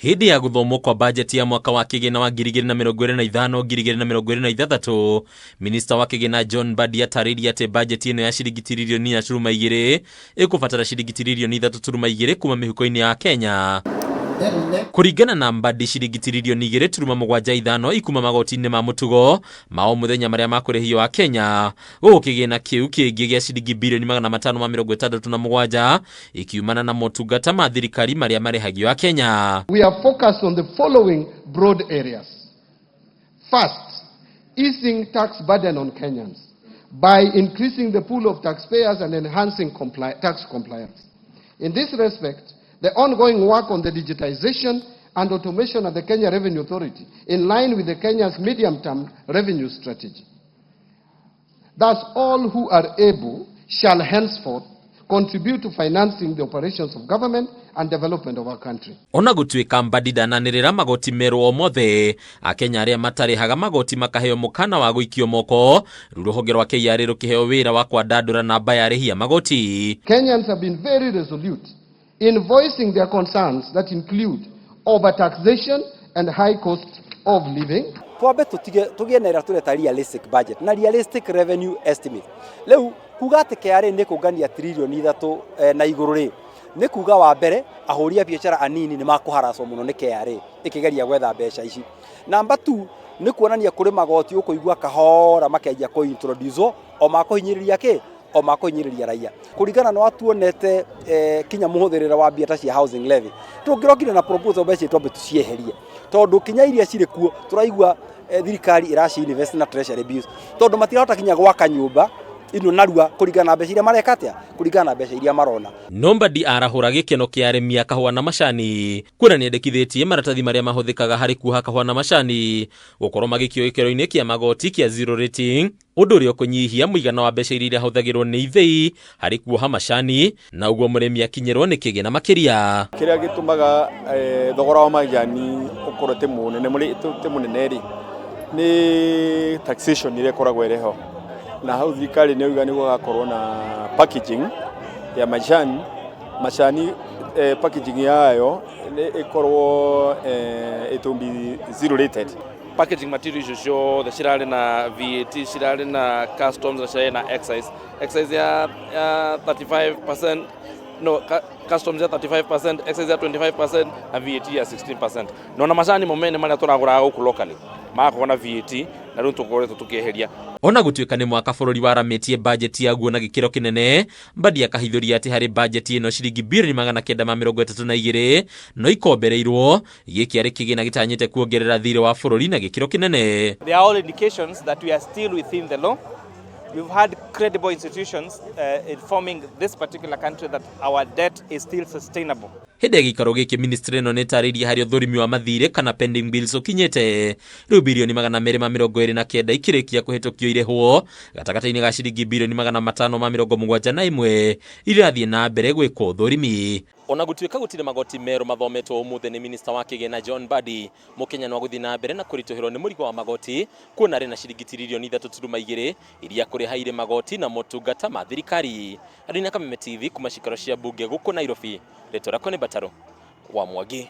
Hĩndĩ ya gũthomwo kwa bajeti ya mwaka wa kĩgĩna wa 2025 2026, minista wa kĩgĩna John Mbadi atarĩirie atĩ bajeti ĩno ya ciringi tiririoni 4.2 ĩkũbatara ciringi tiririoni 3.2 kuma mĩhuko-inĩ ya Kenya. Kũringana na Mbadi, ciringi tiririoni 2.75 ikuma magoti-inĩ ma mũtugo ma o mũthenya marĩa makũrĩhio a Kenya, gũkũ kĩgĩna kĩu kĩngĩ gĩa ciringi birioni 567 ikiumana na motungata ma thirikari marĩa marĩhagio a Kenya. We are focused on the following broad areas. First, easing tax burden on Kenyans by increasing the pool of taxpayers and enhancing tax compliance. In this respect, the ongoing work on the digitization and automation of the Kenya Revenue Authority in line with the Kenya's medium-term revenue strategy. Thus, all who are able shall henceforth contribute to financing the operations of government and development of our country. Ona gũtuĩka Mbadi ndananĩrĩra magoti merũ o mothe, Akenya arĩa matarĩhaga magoti makaheo mũkana wa gũikio moko, rĩu rũhonge rwa KRA rũkĩheo wĩra wa kwandandũra namba ya arĩhi a magoti. Kenyans have been very resolute in voicing their concerns that include overtaxation and high cost of living. Twambe tutige tugie na ĩrĩa tũreta realistic budget na realistic revenue estimate. Rĩu kuga atĩ KRA nĩ kũngania 3 trillion na igũrũ rĩ, nĩ kuga wa mbere ahũri a biacara anini nĩ makũharacwo mũno nĩ KRA ĩkĩgeria gwetha mbeca ici. Number 2, nĩ kuonania kũrĩ magoti ũkũigua kahora makĩanjia kũ introduce o makũhinyĩrĩria kĩ o makũhinyĩrĩria raia kũringana na watuonete kinya mũhũthĩrĩre wa mbia ta cia housing levy. Tũngĩrokire na proposal mbeca twambe tũcieherie, tondũ kinya iria cirĩ kuo tũraigua thirikari ĩraci invest na treasury bills, tondũ matirahota kinya gwaka nyũmba ino narua kũringana na mbeca iria mareka atĩa, kũringana na mbeca iria marona. No Mbadi arahũra gĩkeno kĩa arĩmi a kahũa na macani, kuona nĩendekithĩtie maratathi marĩa mahũthĩkaga harĩ kuoha kahũa na macani gũkorwo magĩkio gĩkĩro-inĩ kĩa magoti kĩa zero rating, ũndũ ũrĩa ũkũnyihia mũigana wa mbeca iria irahũthagĩrwo nĩ ithĩi harĩ kuoha macani, na ũguo mũrĩmi akinyĩrwo nĩ kĩgĩna makĩria. Kĩrĩa gĩtũmaga thogora wa majani ũkorwo ti mũnene ti mũnene rĩ, nĩ taxation ĩrĩa ĩkoragwo ĩrĩ ho, na hau thirikari nĩ yauga nĩ gũgakorwo na packaging ya majani macani, packaging yayo nĩ ĩkorwo it will be zero rated. Packaging material icio ciothe cirarĩ na VAT, cirarĩ na customs na cirarĩ na excise, excise ya 35%, no customs ya 35%, excise ya 25% na VAT ya 16%. No na macani mo mene marĩa tũragũraga gũkũ locally magakorwo na VAT, na rĩu tũkoretwo tũkĩeheria. Ona gũtuĩka nĩ mwaka bũrũri waramĩtie bajeti yaguo na gĩkĩro kĩnene, Mbadi akahithũria atĩ harĩ bajeti ĩno ciringi 932 bilioni no ikombereirwo. Gĩkĩ arĩ kĩgĩna gĩtanyĩte kuongerera thirĩ wa bũrũri na gĩkĩro kĩnene. They are all indications that we are still within the law. We've had credible institutions informing this particular country that our debt is still sustainable. Hĩndĩ ya gĩikaro gĩkĩ, ministry ĩno nĩ ĩtarĩirie harĩa ũthũrimi wa mathirĩ kana pending bills ũkinyĩte. Rĩu 229 bilioni ikĩrĩkia kũhĩtũkio irĩhwo gatagatĩ-inĩ ga ciringi 571 bilioni irathiĩ na mbere gwĩkwo ũthũrimi. Ona gũtuĩka gũtirĩ magoti merũ mathometwo ũmũthĩ nĩ minista wa kĩgĩna John Mbadi, mũkenya no agũthiĩ na mbere na kũritũhĩrwo nĩ mũrigo wa magoti, kuona arĩ na ciringi 3.2 tiririoni iria kũrĩha irĩ magoti na motungata ma thirikari. Arĩ na Kameme TV kuma cikaro cia mbunge gũkũ Nairobi, rĩtwa rĩakwa nĩ Mbataro wa Mwangi.